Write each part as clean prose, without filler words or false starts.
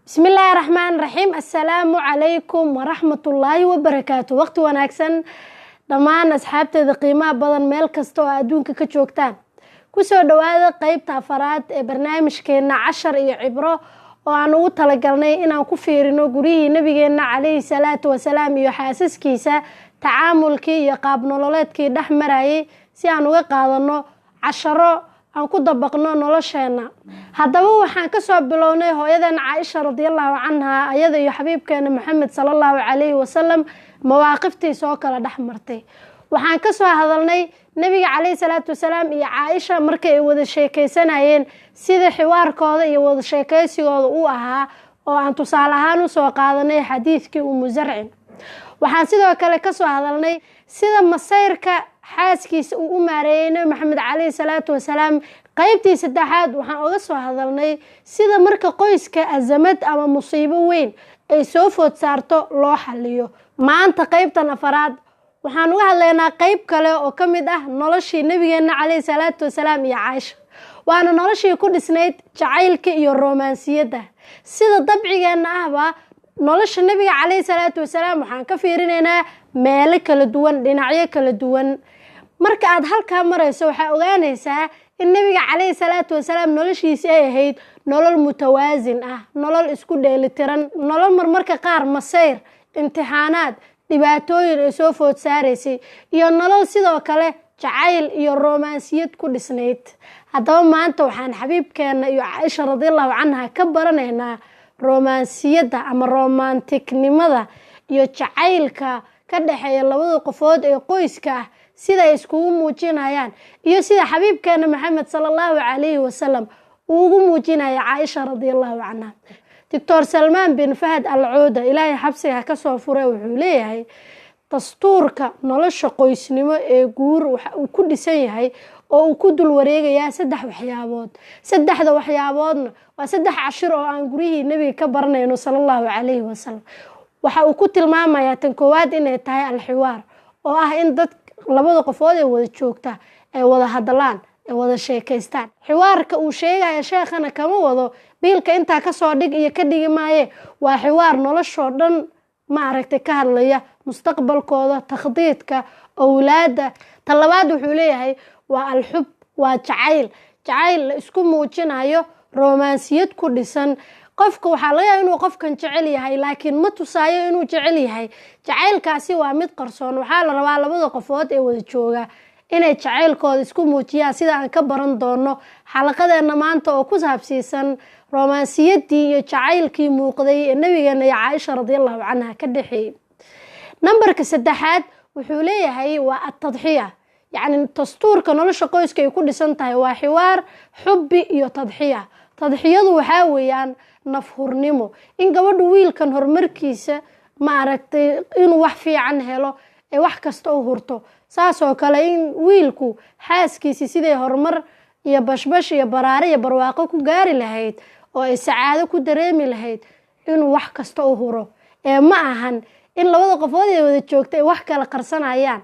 Bismi illaahi raxmaan raxiim. Assalaamu calaykum waraxmatullaahi wabarakaatu. Waqti wanaagsan dhammaan asxaabteeda qiimaha badan, meel kasta oo adduunka ka joogtaan. Kusoo dhawaada qeybta afaraad ee barnaamijkeena Cashar iyo Cibro, oo aan ugu talagalnay inaan ku fiirino guryihii nabigeena calayhi salaatu wasalaam iyo xaasaskiisa, tacaamulkii iyo qaab nololeedkii dhex marayay, si aan uga qaadano casharo aan ku dabaqno nolosheena. Haddaba waxaan kasoo bilownay hooyadan Caaisha radiallahu canha, ayada iyo xabiibkeena Maxamed sala allahu calayhi wasalam, mawaaqiftii soo kala dhex martay. Waxaan kasoo hadalnay nabiga calayhi salaatu wasalaam iyo Caaisha markay ay wada sheekeysanayeen, sida xiwaarkooda iyo wada sheekeysigooda uu ahaa, oo aan tusaale ahaan usoo qaadanay xadiidkii Umu Zarcin. Waxaan sidoo kale kasoo hadalnay sida masayrka xaaskiisa uu u maareeyey Nabi Maxamed calayhi salaatu wasalaam. Qeybtii saddexaad waxaan oga soo hadalnay sida marka qoyska azamad ama musiibo weyn ay soo food saarto loo xaliyo. Maanta qeybtan afaraad waxaan uga hadlaynaa qeyb kale oo ka mid ah noloshii nabigeena calayhi salaatu wasalaam iyo Caaisha, waana noloshii ku dhisnayd jacaylka iyo romansiyadda. Sida dabcigeenna ahba, nolosha nabiga calayhi salaatu wasalaam waxaan ka fiirinaynaa meelo kala duwan, dhinacyo kala duwan. Marka aad halkaa marayso, waxaa ogaanaysaa in nabiga calayhi salaatu wasalaam noloshiisi ay ahayd nolol mutawaasin ah, nolol isku dheelitiran, nolol marmarka qaar masayr, imtixaanaad, dhibaatooyin ay soo food saaraysay, iyo nolol sidoo kale jacayl iyo romansiyad ku dhisnayd. Haddaba maanta waxaan xabiibkeena iyo Caaisha radiallahu canha ka baranaynaa romansiyadda ama romantiknimada iyo jacaylka ka dhexeeya labada qofood ee qoyska ah, sida ay iskugu muujinayaan iyo sida xabiibkeena Maxamed sala allahu calayhi wasalam uu ugu muujinaya Caaisha radiallahu canha. Doctor Salmaan bin Fahad Al Cuuda, Ilaahay xabsiga kasoo furay, wuxuu leeyahay dastuurka nolosha qoysnimo ee guur waxa uu ku dhisan yahay oo uu ku dul wareegayaa saddex waxyaabood. Saddexda waxyaaboodna waa saddex cashir oo aan guryihii nebiga ka baranayno sala allahu calayhi wasalam. Waxa uu ku tilmaamayaa tan koowaad inay tahay alxiwaar, oo ah in dad labada qofood ee wada joogta ay wada hadlaan, ay wada sheekaystaan. Xiwaarka uu sheegaya sheekhana kama wado biilka intaa kasoo dhig iyo ka dhigi maaye. Waa xiwaar noloshoo dhan, ma aragtay, ka hadlaya mustaqbalkooda, takhdiidka owlaadda. Ta labaad wuxuu leeyahay waa alxub, waa jacayl, jacayl la isku muujinayo, romansiyad ku dhisan. Qofka waxaa laga yaaba inuu qofkan jecel yahay, laakiin ma tusaayo inuu jecel yahay. Jacaylkaasi waa mid qarsoon. Waxaa la rabaa labada qofood ee wada jooga inay jacaylkooda isku muujiyaan, sida aan ka baran doono xalaqadeena maanta oo ku saabsiisan romansiyadii iyo jacaylkii muuqday ee nabigeena iyo Caaisha radiallahu canha ka dhexeeyey. Nambarka saddexaad wuxuu leeyahay waa atadxiya. Yacni dastuurka nolosha qoyska ay ku dhisan tahay waa xiwaar, xubbi iyo tadxiya. Tadxiyadu waxaa weeyaan nafhurnimo, in gabadhu wiilkan horumarkiisa, ma aragtay, inuu wax fiican helo ee wax kasta u hurto. Saasoo kale in wiilku xaaskiisi siday horumar iyo bashbash iyo baraare iyo barwaaqo ku gaari lahayd oo ay sacaado ku dareemi lahayd inuu wax kasta u huro. Ee ma ahan in labada qofood ee wada joogta ay wax kala qarsanayaan,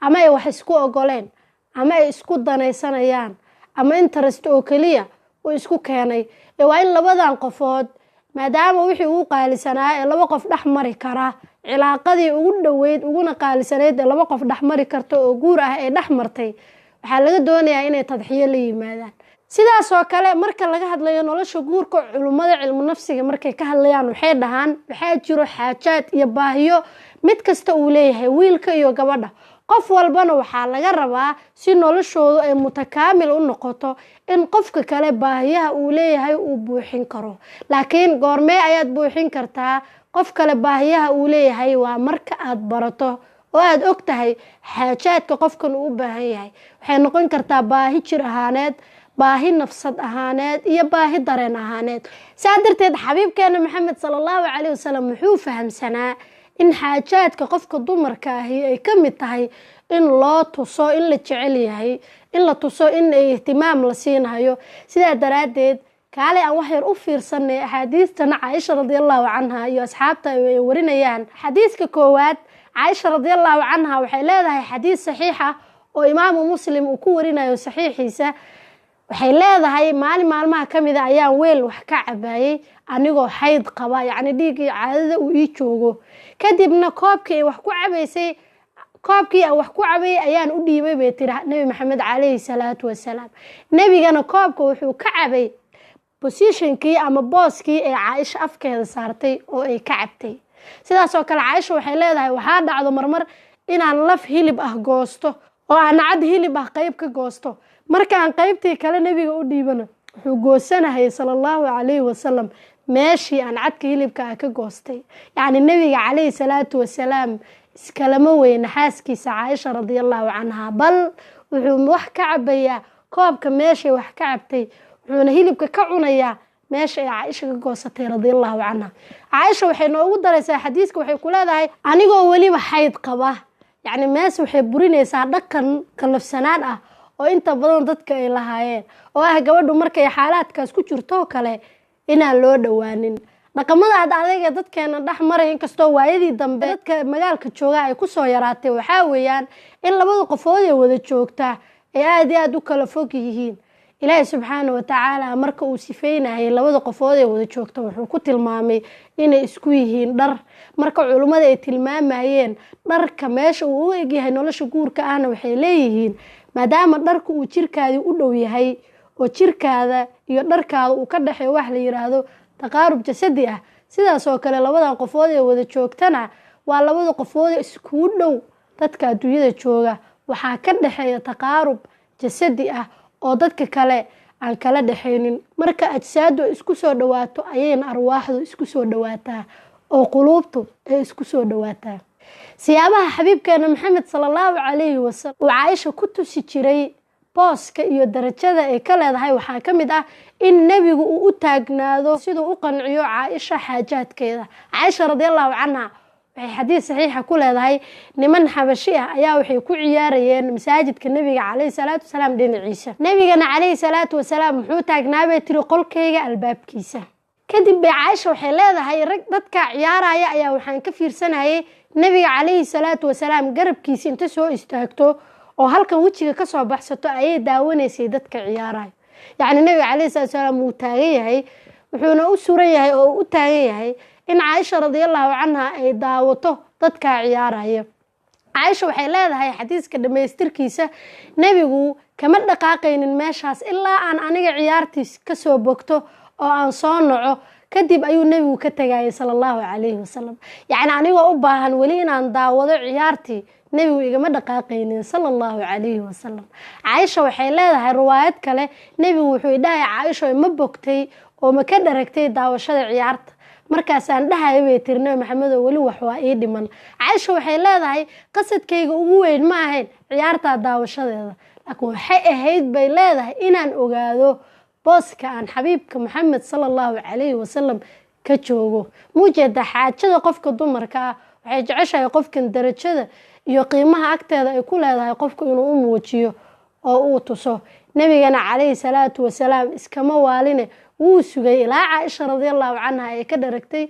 ama ay wax isku ogoleen, ama ay isku danaysanayaan, ama interest oo keliya uu isku keenay. Ee waa in labadan qofood, maadaama wixii ugu qaalisanaa ee laba qof dhex mari kara, cilaaqadii ugu dhoweyd uguna qaalisanayd ee laba qof dhex mari karta oo guur ah ee dhex martay, waxaa laga doonayaa inay tadxiyo la yimaadaan. Sidaasoo kale marka laga hadlayo nolosha guurka, culummada cilmu nafsiga markay ka hadlayaan waxay dhahaan waxaa jiro xaajaad iyo baahiyo mid kasta uu leeyahay, wiilka iyo gabadha. Qof walbana waxaa laga rabaa, si noloshoodu ay mutakaamil u noqoto, in qofka kale baahiyaha uu leeyahay uu buuxin karo. Laakiin goormee ayaad buuxin kartaa qof kale baahiyaha uu leeyahay? Waa marka aad barato oo aada og tahay xaajaadka qofkan uu u baahan yahay. Waxay noqon kartaa baahi jir ahaaneed, baahi nafsad ahaaneed iyo baahi dareen ahaaneed. Saa darteed xabiibkeena Maxamed sala allahu calayh wasalam wuxuu fahamsanaa in xaajaadka qofka dumarka ahi ay ka mid tahay in loo tuso in la jecel yahay, in la tuso in ay ihtimaam la siinayo. Sidaa daraaddeed kaalay aan wax yar u fiirsanay axaadiistana Caaisha radiallahu canha iyo asxaabta ay warinayaan. Xadiiska koowaad, Caaisha radiallahu canha waxay leedahay xadiis saxiix ah oo Imaamu Muslim uu ku warinayo saxiixiisa. Waxay leedahay maalin maalmaha ka mid a ayaan weel wax ka cabaayey anigoo xayd qaba, yacni dhiiggii caadada uu ii joogo. Kadibna koobkii ay wax ku cabaysay, koobkii aan wax ku cabayay ayaan u dhiibay bay tiri Nebi Maxamed calayhi salaatu wasalaam. Nebigana koobka wuxuu ka cabay bosishankii ama booskii ee Caaisha afkeeda saartay oo ay ka cabtay. Sidaas oo kale Caaisha waxay leedahay waxaa dhacdo marmar inaan laf hilib ah goosto oo aan cad hilib ah qayb ka goosto, markaan qaybtii kale nebiga u dhiibano wuxuu goosanahayay sala allahu calayhi wasalam meeshii aan cadka hilibka ah ka goostay. Yacni nebiga calayhi salaatu wasalaam iskalama weyna xaaskiisa Caaisha radiallahu canha, bal wuxuu wax ka cabayaa koobka meeshay wax ka cabtay, wuxuuna hilibka ka cunayaa meesha ay Caaisha ka goosatay radiallahu canha. Caaisha waxay noogu daraysaa xadiiska, waxay ku leedahay anigoo weliba xayd qaba. Yacni mees waxay burinaysaa dhaqan qallafsanaan ah oo inta badan dadka ay lahaayeen, oo ah gabadhu markay xaalaadkaas ku jirtoo kale inaan loo dhowaanin. Dhaqamada ad adayga dadkeena dhex maray, inkastoo waayadii dambe dadka magaalka jooga ay kusoo yaraatay, waxaa weeyaan in labada qofood ee wada joogta ay aada iyo aada u kala fog yihiin. Ilaahay subxaana wa tacaala marka uu sifeynayay labada qofood ee wada joogta wuxuu ku tilmaamay inay isku yihiin dhar. Marka culummada ay tilmaamayeen dharka meesha uu u egyahay nolosha guurka ahna, waxay leeyihiin maadaama dharka uu jirkaadii u dhow yahay oo jirkaada iyo dharkaada uu ka dhexeeyo wax la yiraahdo taqaarub jasadi ah, sidaas oo kale labadan qofood ee wada joogtana waa labada qofood ee iskugu dhow dadka adduunyada jooga. Waxaa ka dhexeeya taqaarub jasadi ah oo dadka kale aan kala dhexaynin. Marka ajsaadu ay isku soo dhawaato ayayna arwaaxdu isku soo dhawaataa oo quluubtu ay isku soo dhawaataa. Siyaabaha xabiibkeena Maxamed sala allahu calayhi wasalam uu Caaisha ku tusi jiray booska iyo darajada ay ka leedahay waxaa ka mid ah in nebigu uu u taagnaado siduu u qanciyo Caaisha xaajaadkeeda. Caaisha radiallahu canha waxay xadiis saxiixa ku leedahay niman xabashi ah ayaa waxay ku ciyaarayeen masaajidka nebiga calayhi salaatu wasalaam dhinaciisa. Nebigana calayhi salaatu wasalaam wuxuu taagnaabay tiri qolkayga albaabkiisa. Kadib bay Caaisha waxay leedahay rag dadka ciyaaraya ayaa waxaan ka fiirsanayay nebiga calayhi salaatu wasalaam garabkiisa inta soo istaagto oo halkan wejiga ka soo baxsato ayay daawanaysay dadka ciyaaraya. Yacni nebiga calayhi salaatu wasalaam wuu taagan yahay, wuxuuna u suran yahay oo u taagan yahay in Caaisha radiallahu canha ay daawato dadka ciyaaraya. Caaisha waxay leedahay xadiiska dhammaystirkiisa, nebigu kama dhaqaaqaynin meeshaas ilaa aan aniga ciyaartiis kasoo bogto oo aan soo noco, kadib ayuu nebigu ka tagayay sala allahu calayhi wasalam. Yacni anigoo u baahan weli inaan daawado ciyaartii, nebigu igama dhaqaaqaynin sala allahu calayhi wasalam. Caaisha waxay leedahay riwaayad kale, nebigu wuxuu idhahay Caaisha ma bogtay oo ma ka dharagtay daawashada ciyaarta? Markaasaan dhahaya bay tiri Nebi Maxamed oo weli wax waa ii dhiman. Caaisha waxay leedahay qasadkayga ugu weyn ma ahayn ciyaartaa daawashadeeda, laakiin waxay ahayd bay leedahay inaan ogaado booska aan xabiibka Maxamed sala allahu calayhi wasalam ka joogo. Muujeeda xaajada qofka dumarka ah waxay jeceshahay qofkan darajada iyo qiimaha agteeda ay ku leedahay qofku inuu u muujiyo oo uu tuso. Nebigana calayhi salaatu wasalaam iskama waaline, wuu sugay ilaa Caaisha radiallahu canha ay ka dharagtay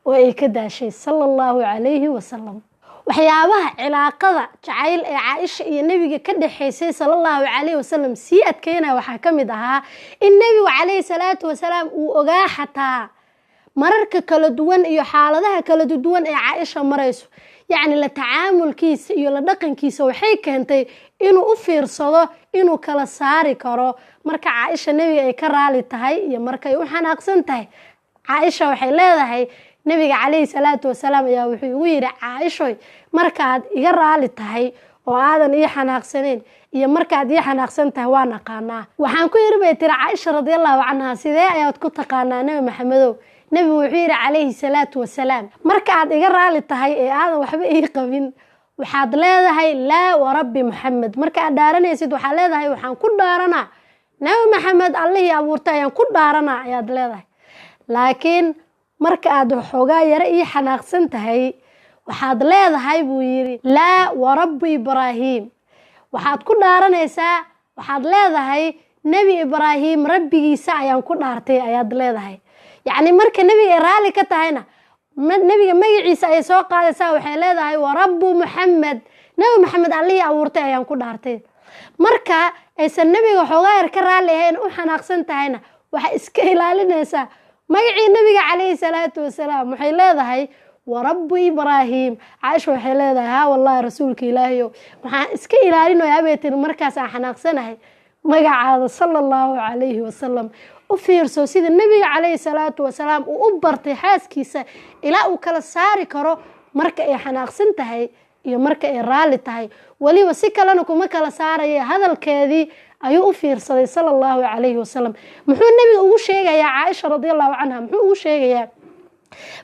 oo ay ka daashay sala allahu calayhi wasalam. Waxyaabaha cilaaqada jacayl ee Caaisha iyo nebiga ka dhexaysay sala allahu calayhi wasalam sii adkeynaya waxaa ka mid ahaa in nebigu calayhi salaatu wasalaam uu ogaa xataa mararka kala duwan iyo xaaladaha kala duwan ee Caaisha marayso. Yacni la tacaamulkiisa iyo la dhaqankiisa waxay keentay inuu u fiirsado inuu kala saari karo marka Caaisha nebiga ay ka raali tahay iyo markay u xanaaqsan tahay. Caaisha waxay leedahay nebiga calayhi salaatu wasalaam ayaa wuxuu igu yidhi Caaishoy, markaad iga raali tahay oo aadan ii xanaaqsanayn iyo markaad ii xanaaqsan tahay waan aqaanaa. Waxaan ku yidhi bay tiri Caaisha radiallahu canha, sidee ayaad ku taqaanaa Nebi Maxamedow? Nebigu wuxuu yidhi calayhi salaatu wasalaam, marka aad iga raali tahay ee aadan waxba ii qabin waxaad leedahay laa warabbi Maxamed. Marka aad dhaaranaysid waxaad leedahay waxaan ku dhaaranaa Nebi Maxamed allihii abuurtay ayaan ku dhaaranaa ayaad leedahay. Laakiin marka aad waxoogaa yare ii xanaaqsan tahay waxaad leedahay buu yidhi laa warabbi Ibraahim. Waxaad ku dhaaranaysaa, waxaad leedahay Nebi Ibraahim rabbigiisa ayaan ku dhaartay ayaad leedahay. Yacni marka nebiga ay raali ka tahayna nebiga magaciisa ayay soo qaadaysaa, waxay leedahay warabbu Maxamed, Nebi Maxamed allihii abuurtay ayaan ku dhaartay. Marka aysan nebiga xoogaa yar ka raalli ahayn u xanaaqsan tahayna, waxay iska ilaalinaysaa magacii nebiga calayhi salaatu wasalaam. Waxay leedahay warabbu Ibraahiim. Caaisha waxay leedahay, haa wallahi rasuulka ilaahayow, waxaan iska ilaalinayaa bay tiri markaas aan xanaaqsanahay magacaada sala allahu calayhi wasalam. U fiirso sida nebiga calayhi salaatu wasalaam uu u bartay xaaskiisa ilaa uu kala saari karo marka ay xanaaqsan tahay iyo marka ay raalli tahay. Weliba si kalena kuma kala saaraya, hadalkeedii ayuu u fiirsaday sala allahu calayhi wasalam. Muxuu nebiga ugu sheegayaa Caaisha radiallahu canha? Muxuu ugu sheegayaa?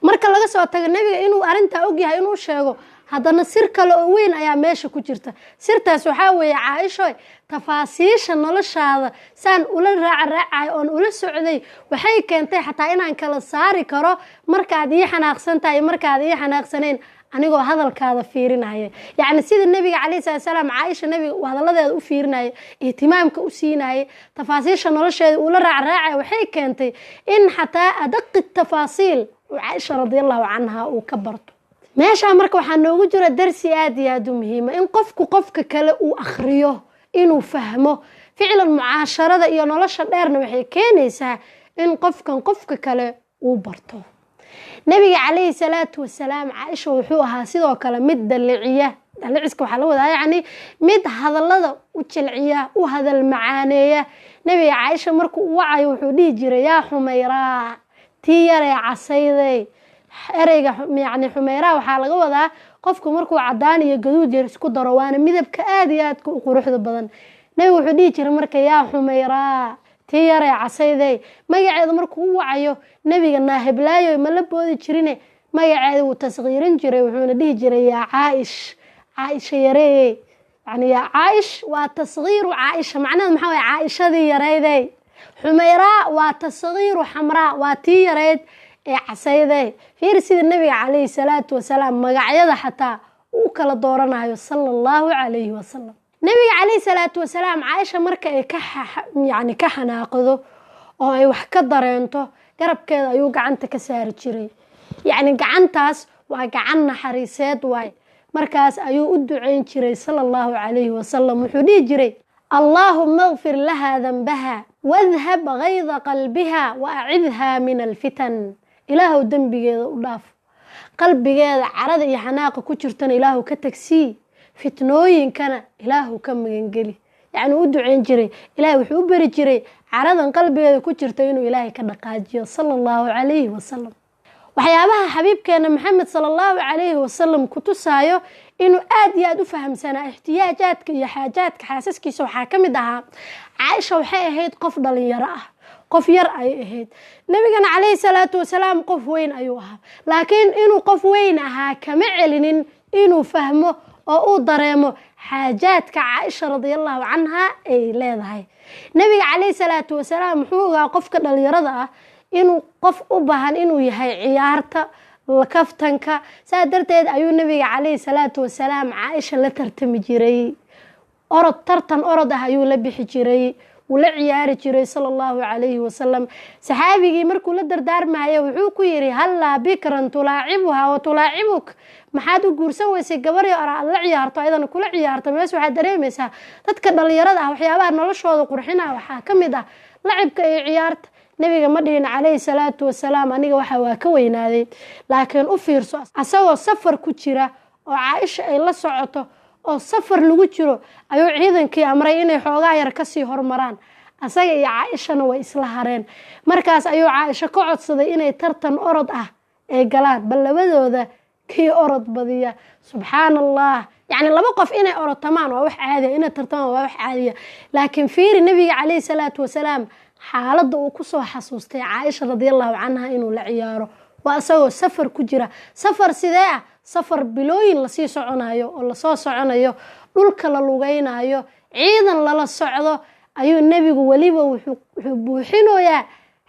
Marka laga soo tago nebiga inuu arrintaa ogyahay inuu sheego, haddana sir kale oo weyn ayaa meesha ku jirta. Sirtaas waxaa weeye, Caaisho, tafaasiisha noloshaada saan ula raaca oon ula socday waxay keentay xataa inaan kala saari karo markaad ii xanaaqsan tahay iyo markaad ii xanaaqsanayn, anigoo hadalkaada fiirinaya. Yacni sida nebiga calayhi salatu salaam Caaisha nebiga uu hadalladeeda u fiirinaya, ihtimaamka u siinaya, tafaasiisha nolosheeda ula raacraacaya, waxay keentay in xataa adaqi tafaasiil uu Caaisha radiallahu canha uu ka barto. Meeshaa marka waxaa noogu jira darsi aad iyo aada u muhiima, in qofku qofka kale uu akhriyo, inuu fahmo ficlan. Mucaasharada iyo nolosha dheerna waxay keenaysaa in qofkan qofka kale uu barto. Nebiga calayhi salaatu wasalaam Caaisha wuxuu ahaa sidoo kale mid daliciya. Daliciska waxaa la wadaa yacni mid hadallada u jilciya, u hadal macaaneeya. Nebiga Caaisha markuu u wacayo wuxuu dhihi jiray, yaa Xumayraa, tii yaree casayday. Ereyga yacni xumeyraa waxaa laga wadaa qofku markuu cadaan iyo gaduud yar isku daro, waana midabka aada iyo aadka u quruxda badan. Nebigu wuxuu dhihi jiray marka, yaa Xumayraa, tii yaree casayday. Magaceeda markuu u wacayo nebiga naahiblaayo ma la boodi jirine, magaceeda wuu tasqiirin jiray, wuxuuna dhihi jiray yaa Caaish, Caaisha yareeyey. Yani yaa Caaish waa tasqiiru Caaisha, macnaheed maxaa waye? Caaishadii yarayday. Xumeyraa waa tasqiiru Xamraa, waa tii yareyd ee casayday. Fiiri sida nebiga calayhi salaatu wasalaam magacyada xataa uu kala dooranayo sala allahu calayhi wasalam. Nebiga calayhi salaatu wasalaam Caaisha marka ay ka yani ka xanaaqdo oo ay wax ka dareento, garabkeeda ayuu gacanta ka saari jiray. Yacni gacantaas waa gacan naxariiseed waay. Markaas ayuu u duceyn jiray sala allahu calayhi wasalam. Wuxuu dhihi jiray, allaahuma kfir laha danbaha wadhab gayda qalbiha wa acidha min alfitan. Ilaahow dembigeeda u dhaaf, qalbigeeda carada iyo xanaaqa ku jirtana ilaahu ka tagsii, fitnooyinkana ilaahu ka magangeli. Yacni u duceyn jiray, ilahay wuxuu u beri jiray caradan qalbigeeda ku jirta inuu ilaahay ka dhaqaajiyo sala allahu calayhi wasalam. Waxyaabaha xabiibkeena Maxamed sala allahu calayhi wasalam ku tusaayo inuu aad iyo aada u fahamsanaa ixtiyaajaadka iyo xaajaadka xaasaskiisa waxaa ka mid ahaa, Caaisha waxay ahayd qof dhalinyaro ah, qof yar ayay ahayd. Nebigana calayhi salaatu wasalaam qof weyn ayuu ahaa, laakiin inuu qof weyn ahaa kama celinin inuu fahmo oo uu dareemo xaajaadka Caaisha radiallahu canha ay leedahay. Nebiga calayhi salaatu wasalaam wuxuu ogaa qofka dhalinyarada ah inuu qof u baahan inuu yahay ciyaarta, kaftanka. Saa darteed ayuu nebiga calayhi salaatu wasalaam Caaisha la tartami jiray orod, tartan orod ah ayuu la bixi jiray, wuu la ciyaari jiray sala allahu calayhi wasalam. Saxaabigii markuu la dardaarmaya wuxuu ku yidhi, hallaa bikran tulaacibuhaa wa tulaacibuk, maxaad u guursan weysay gabar yar aad la ciyaarto ayadana kula ciyaarto? Mees waxaad dareemaysaa dadka dhalinyarada ah waxyaabaha noloshooda qurxinaya waxaa ka mid ah lacibka iyo ciyaarta. Nebiga ma dhihin calayhi salaatu wasalaam aniga waxa waa ka weynaaday, laakiin u fiirso, asagoo safar ku jira oo Caaisha ay la socoto oo safar lagu jiro ayuu ciidankii amray inay xoogaa yar kasii hormaraan, asaga iyo Caaishana way isla hareen. Markaas ayuu Caaisho ka codsaday inay tartan orod ah ay galaan, bal labadooda kii orod badiya. Subxaana allah, yacni laba qof inay orotamaan waa wax caadiya, inay tartamaan waa wax caadiya, laakiin fiiri nebiga calayhi salaatu wasalaam xaaladda uu kusoo xasuustay Caaisha radiallahu canha inuu la ciyaaro waa isagoo safar ku jira. Safar sidee ah? Safar bilooyin lasii soconayo oo lasoo soconayo, dhulka la lugeynayo, ciidan lala socdo ayuu nebigu weliba wuxuu buuxinoyaa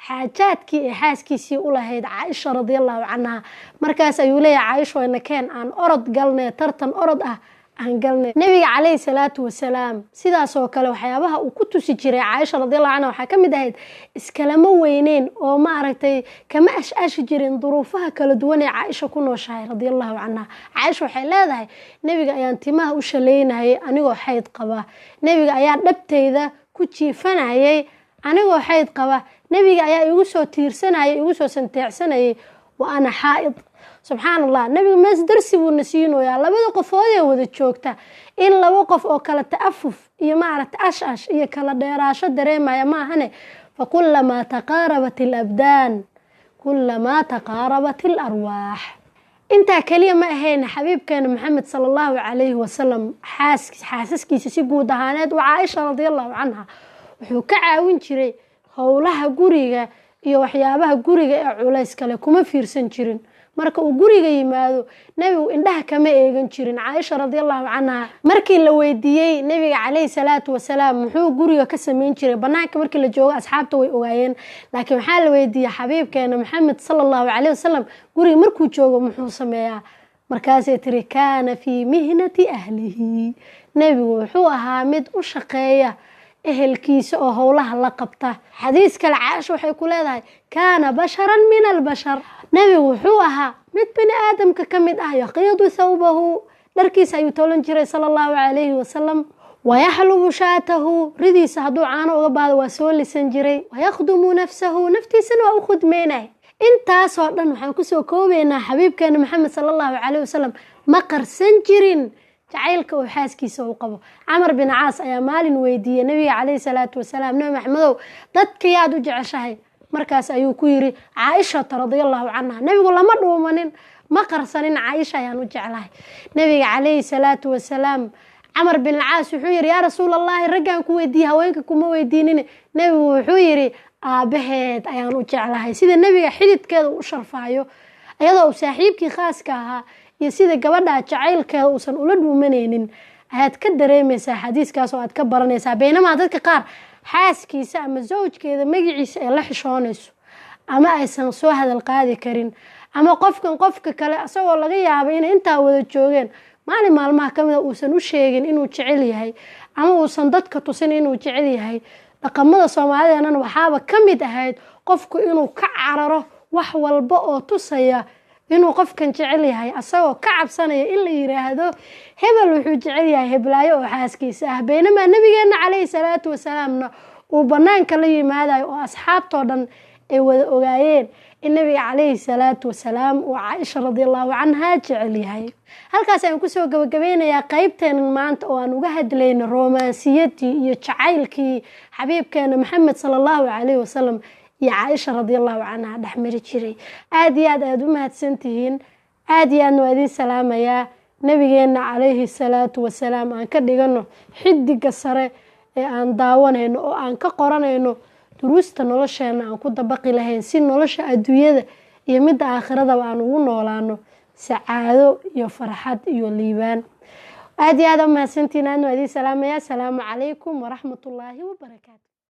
xaajaadkii ee xaaskiisii u lahayd Caaisha radiallahu canha. Markaas ayuu leeyahay, Caaisho, ina keen aan orod galnee, tartan orod ah Aan galnay. Nabiga calayhi salaatu wasalaam sidaas oo kale waxyaabaha uu ku tusi jiray Caaisha radiallahu canha waxaa ka mid ahayd iskalama weyneyn oo ma aragtay kama ash-ashi jirin duruufaha kala duwan ee Caaisha ku nooshahay radiallahu canha. Caaisha waxay leedahay, nebiga ayaan timaha u shaleynayay anigoo xayd qaba, nebiga ayaa dhabtayda ku jiifanayay anigoo xayd qaba, nebiga ayaa igu soo tiirsanayay, igu soo santeecsanayay wa ana xaa'id. Subxaan allah, nebiga mees darsi buu na siinoyaa labada qofood ee wada joogta in laba qof oo kala ta'afuf iyo maaragta ash-ash iyo kala dheeraasho dareemaya maahane. Fa kulamaa taqaarabat alabdaan kulamaa taqaarabat alarwaax. Intaa keliya ma ahayn, xabiibkeena Maxamed sala allahu calayhi wasalam xaasaskiisa si guud ahaaneed waa Caaisha radiallahu canha wuxuu ka caawin jiray howlaha guriga iyo waxyaabaha guriga ee culays kale kuma fiirsan jirin. Marka uu guriga yimaado nebigu indhaha kama eegan jirin. Caaisha radiallahu canha markii la weydiiyey nebiga calayhi salaatu wasalaam muxuu guriga ka sameyn jiray, banaanka markii la joogo asxaabta way ogaayeen, laakiin waxaa la weydiiyey xabiibkeena Maxamed sala allahu calayhi wasalam guriga markuu joogo muxuu sameeyaa? Markaasay tiri, kaana fii mihnati ahlihi, nebigu wuxuu ahaa mid u shaqeeya ehelkiisa oo howlaha la qabta. Xadiis kale Caaisha waxay ku leedahay, kaana basharan min albashar, nebigu wuxuu ahaa mid bani aadamka ka mid ah, yaqiidu thawbahu, dharkiisa ayuu tolan jiray sala allahu calayhi wasalam, wayaxlubu shaatahu, ridiisa hadduu caano uga baahdo waa soo lisan jiray, wayakhdumu nafsahu, naftiisana waa u khudmeynay. Intaasoo dhan waxaan kusoo koobaynaa xabiibkeena Maxamed sala allahu calayhi wasalam ma qarsan jirin jacaylka uu xaaskiisa u qabo. Camar bin Caas ayaa maalin weydiiyey nabiga calayhi salaatu wasalaam, Nabi Maxamedow, dadka yaad u jeceshahay? Markaas ayuu ku yiri Caaishata radiallahu canha. Nebigu lama dhuumanin, ma qarsanin, Caaisha ayaan u jeclahay. Nabiga calayhi salaatu wasalaam, Camar bin Caas wuxuu yidhi, yaa rasuulallahi, raggaan ku weydiiyey, haweenka kuma weydiinin. Nebigu wuxuu yidhi, aabaheed ayaan u jeclahay. Sida nebiga xididkeeda u sharfaayo iyadoo uu saaxiibkii khaaska ahaa iyo sida gabadha jacaylkeeda uusan ula dhuumanaynin ayaad ka dareemaysaa xadiiskaas oo aad ka baranaysaa. Beynamaa dadka qaar xaaskiisa ama zawjkeeda magaciisa ay la xishoonayso ama aysan soo hadal qaadi karin, ama qofkan qofka kale isagoo laga yaabay inay intaa wada joogeen maalin maalmaha ka mida uusan u sheegin inuu jecel yahay ama uusan dadka tusin inuu jecel yahay. Dhaqamada Soomaalideenana waxaaba ka mid ahayd qofku inuu ka cararo wax walba oo tusaya inuu qofkan jecel yahay, asagoo ka cabsanaya in la yiraahdo hebel wuxuu jecel yahay heblaayo oo xaaskiisa ah. Beynamaa nabigeena calayhi salaatu wasalaamna uu banaanka la yimaadayo oo asxaabtoo dhan ay wada ogaayeen in nabiga calayhi salaatu wasalaam uu Caaisha radiallahu canha jecel yahay. Halkaas ayaan kusoo gabagabeynayaa qeybteenan maanta oo aan uga hadlayno romansiyadii iyo jacaylkii xabiibkeena Maxamed sala allahu calayhi wasalam iyo Caaisha radiallahu canha dhexmari jiray. Aada iyo aad ayaad u mahadsantihiin, aada iyo aadna waa idiin salaamayaa. Nabigeena calayhi salaatu wasalaam aan ka dhigano xidiga sare ee aan daawanayno oo aan ka qoranayno duruusta nolosheena aan ku dabaqi lahayn si nolosha adduunyada iyo midda aakhiradaba aan ugu noolaano sacaado iyo farxad iyo liibaan. Aada iyo aad u mahadsantihiin, aadna waa idiin salaamayaa. Asalaamu calaykum waraxmatullaahi wabarakaatu.